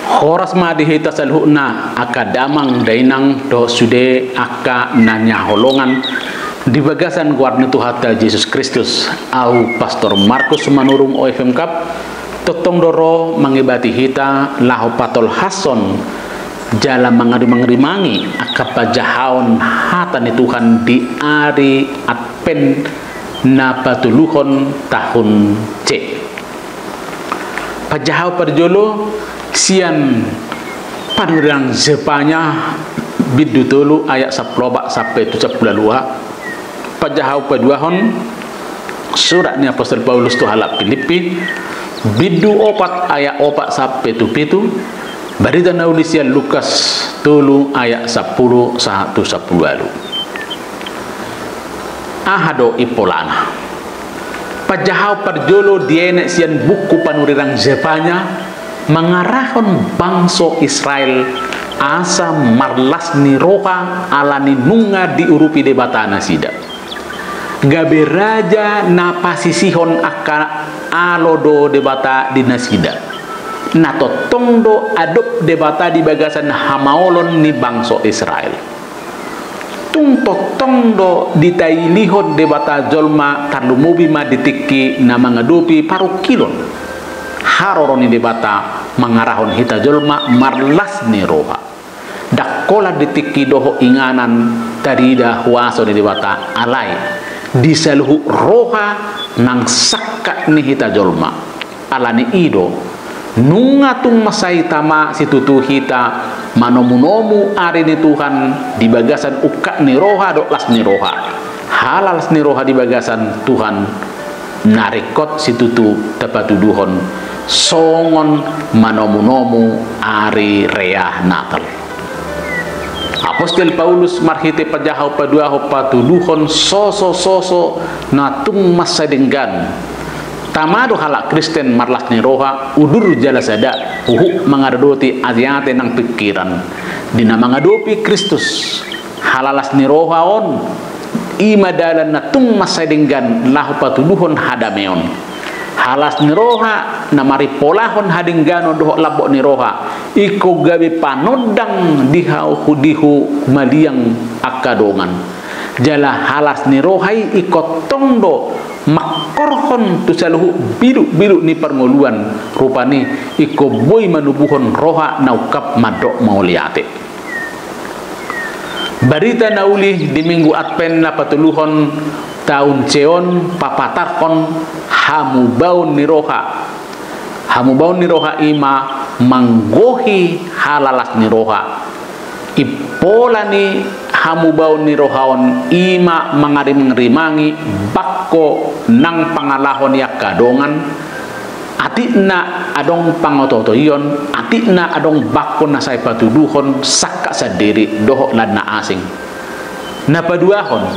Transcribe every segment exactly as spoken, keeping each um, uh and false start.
Horas ma di hita saluhutna, angka damang dainang dohot sude angka na hinaholongan di bagasan goar ni Tuhanta Jesus Kristus. Ahu Pastor Markus Manurung, O F M Cup, tongtong do ro mangibati hita laho patolhashon jala mangarimangrimangi angka pajahaon hata ni Tuhan di ari Advent na patoluhon tahun C. Pajahaon parjolo sian Panurirang Zefanya, bindu tolu ayat sampulu opat sampe tu sampulu ualu. Pajahaon paduahon, surat ni apostel Paulus tu halak Pilippi, bindu opat ayat opat sampe tu pitu. Barita na uli sian Lukas tolu ayat sampulu sahat tu sampulu ualu. Aha do impolana? Pajahaon parjolo dienet sian buku Panurirang Zefanya mangarahon bangso Israel asa marlas ni roha ala ni nunga diurupi Debata nasida. Gabe raja na pasisihon angka alo do Debata di nasida. Na tongtong do adop Debata di bagasan hamaolon ni bangso Israel. Tung tongtong do ditailihon Debata jolma, tarlumobi ma di tingki na mangadopi parungkilon. Haroro ni Debata mangarahon hita jolma marlas ni roha. Ndang holan di tingki dohot inganan tarida huaso ni Debata, alai di saluhut roha nang sangkap ni hita jolma. Ala ni i do, nunga tung mansai tama situtu hita manomunomu ari ni Tuhan di bagasan ungkap ni roha dohot las ni roha. Hala las ni roha di bagasan Tuhan na ringkot situtu tapatuduhon songon manomunomu ari raya Natal. Apostel Paulus marhite pajahaon paduahon patuduhon sosososo na tung mansai denggan. Tama do halak Kristen marlas ni roha, udur jala sada, huhut mangaradoti ateate nang pingkiran di na mangadopi Kristus. Hala las ni roha on, i ma dalan na tung mansai denggan laho patuduhon hadameon. Hala las ni roha na marimpolahon hadengganon dohot lambok ni roha, ingkon gabe panondang di hau-, di humaliang angka dongan. Jala hala las ni roha i ingkon tong do mangkorhon tu saluhut bilukbiluk ni parngoluan, rupani ingkon boi manubuhon roha na ungkap mandok mauliate. Barita na uli di Minggu Advent na patoluhon taon C on papatarhon hamubaon ni roha. Hamubaon ni roha i ma manggohi hala las ni roha. Impola ni hamubaon ni roha on i ma mangarimangrimangi bangko nang pangalaho ni angka dongan, atikna adong pangotoion, atikna adong bangko na sai patuduhon sangkap sandiri dohot lan na asing. Na paduahon,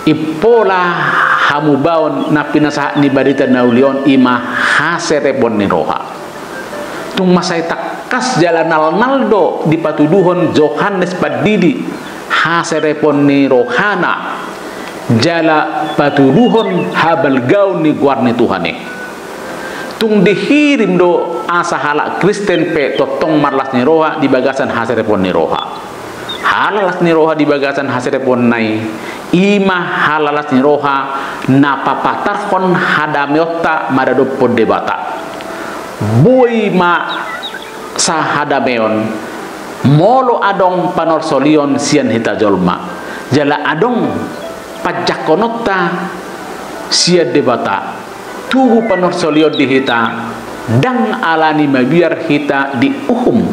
impola hamubaon na pinasahat ni barita na uli on i ma haserepon ni roha. Tung mansai tangkas jala nalnal do dipatuduhon Johannes Pandidi haserepon ni rohana jala patuduhon habalgaon ni goar ni Tuhan i. Tung dihirim do asa halak Kristen pe tongtong marlas ni roha di bagasan haserepon ni roha. Hala las ni roha di bagasan hasereponna i, i ma hala las ni roha na papatarhon hadameonta maradophon Debata. Boi ma sahadameon molo adong panolsolion sian hita jolma, jala adong panjangkononta sian Debata. Tubu panolsolion di hita, ndang ala ni mabiar hita diuhum,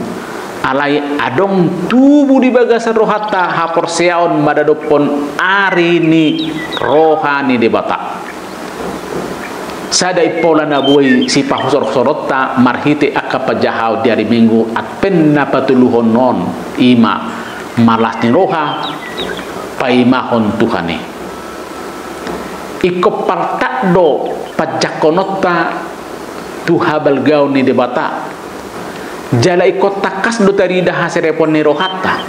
alai adong tubu di bagasan rohanta haporseaon maradophon ari ni roha ni Debata. Sada impola na boi sipahosorhosoronta marhite angka pajahaon di ari Minggu Advent na patoluhon on, i ma marlas ni roha paimahon Tuhan i. Ingkon paltak do panjangkononta tu habalgaon ni Debata. Jala ingkon tangkas do tarida haserepon ni rohanta.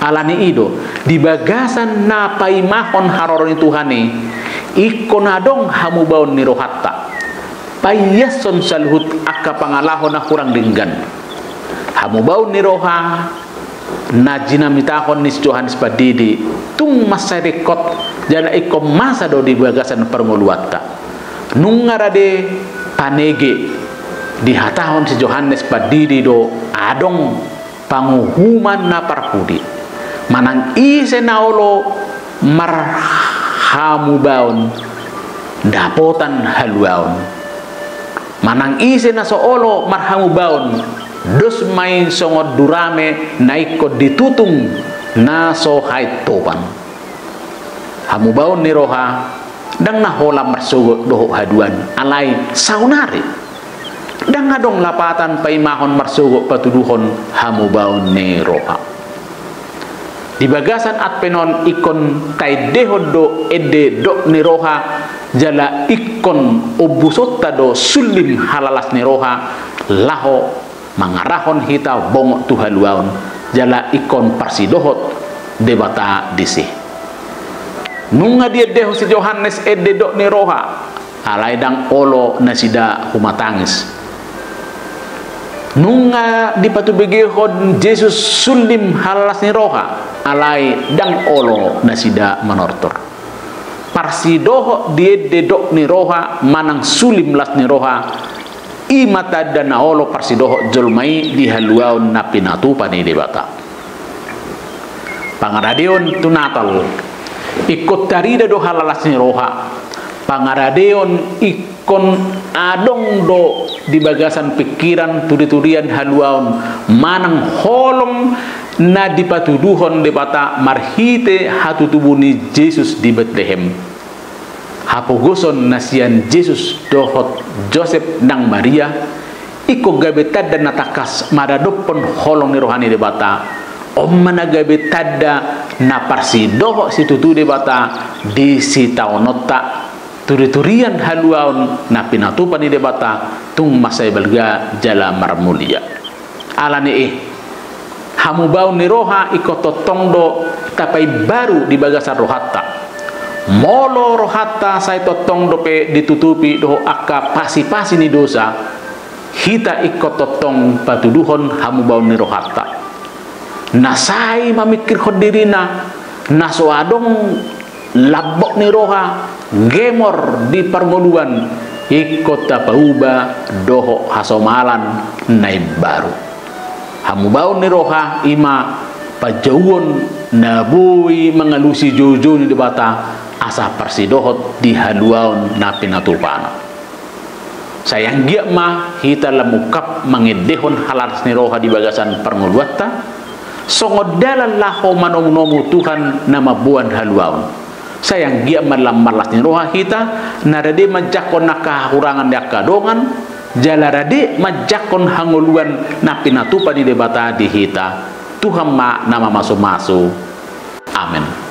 Ala ni i do, di bagasan na paimahon haroro ni Tuhan i, ingkon adong hamubaon ni rohanta. Paiashon saluhut angka pangalaho na hurang denggan. Hamubaon ni roha na jinamitahon ni si Johannes Pandidi tung mansai ringkot jala ingkon masa do di bagasan parngoluanta. Nunga rade panege, dihatahon si Johannes Pandidi do adong panguhuman na parpudi. Manang ise na olo marhamubaon dapotan haluaon. Manang ise na so olo marhamubaon, dos ma i songon durame na ingkon ditutung na so haintopan. Hamubaon ni roha ndang na holan marsogot dohot haduan, alai saonari ndang adong lapatan paimahon marsogot patuduhon hamubaon ni roha. Di bagasan Advent on ingkon taendehon do ende dok ni roha, jala ingkon ombusonta do sullim halalas ni roha, laho mangarahon hita bongot tu haluaon, jala ingkon parsidohot Debata disi. Nunga diendehon si Johannes ende dok ni roha, alai ndang olo nasida humatangis. Nunga dipatubegehon Jesus sullim halalas ni roha, alai ndang olo nasida manortor. Parsidohot di ende dok ni roha manang sullim las ni roha, i ma tanda na olo parsidohot jolma i di haluaon na pinatupa ni Debata. Pangaradeon tu Natal, ingkon tarida do halalas ni roha. Pangaradeon ingkon adong do di bagasan pingkiran, turiturian, haluaon manang holong na dipatuduhon Debata marhite hatutubu ni Jesus di Betlehem. Hapogoson na sian Jesus dohot Josep nang Maria, ingkon gabe tanda na tangkas maradophon holong ni roha ni Debata. On ma na gabe tanda na parsidohot situtu Debata di sitaononta, turiturian haluaon na pinatupa ni Debata tung mansai balga jala marmulia. Alani i, hamubaon ni roha ingkon tongtong do tapaimbaru di bagasan rohanta. Molo rohanta sai tongtong dope ditutupi dohot angka pasipasi ni dosa, hita ingkon tongtong patuduhon hamubaon ni rohanta. Na sai mamingkirhon dirina, na so adong lambok ni roha, gemor di parngoluan, ingkon tapauba dohot hasomalan na imbaru. Hamubaon ni roha i ma panjouon na boi mangalusi joujou ni Debata asa parsidohot di haluaon na pinatupana. Sai anggiat ma hita lam ungkap mangendehon halalas ni roha di bagasan parngoluanta, songon dalan laho manomunomu Tuhan na mamboan haluaon. Sai anggiat ma lam marlas ni roha hita, na rade manjangkon angka hahurangan ni angka dongan, jala rade manjangkon hangoluan na pinatupa ni Debata di hita. Tuhan ma na mamasumasu. Amen.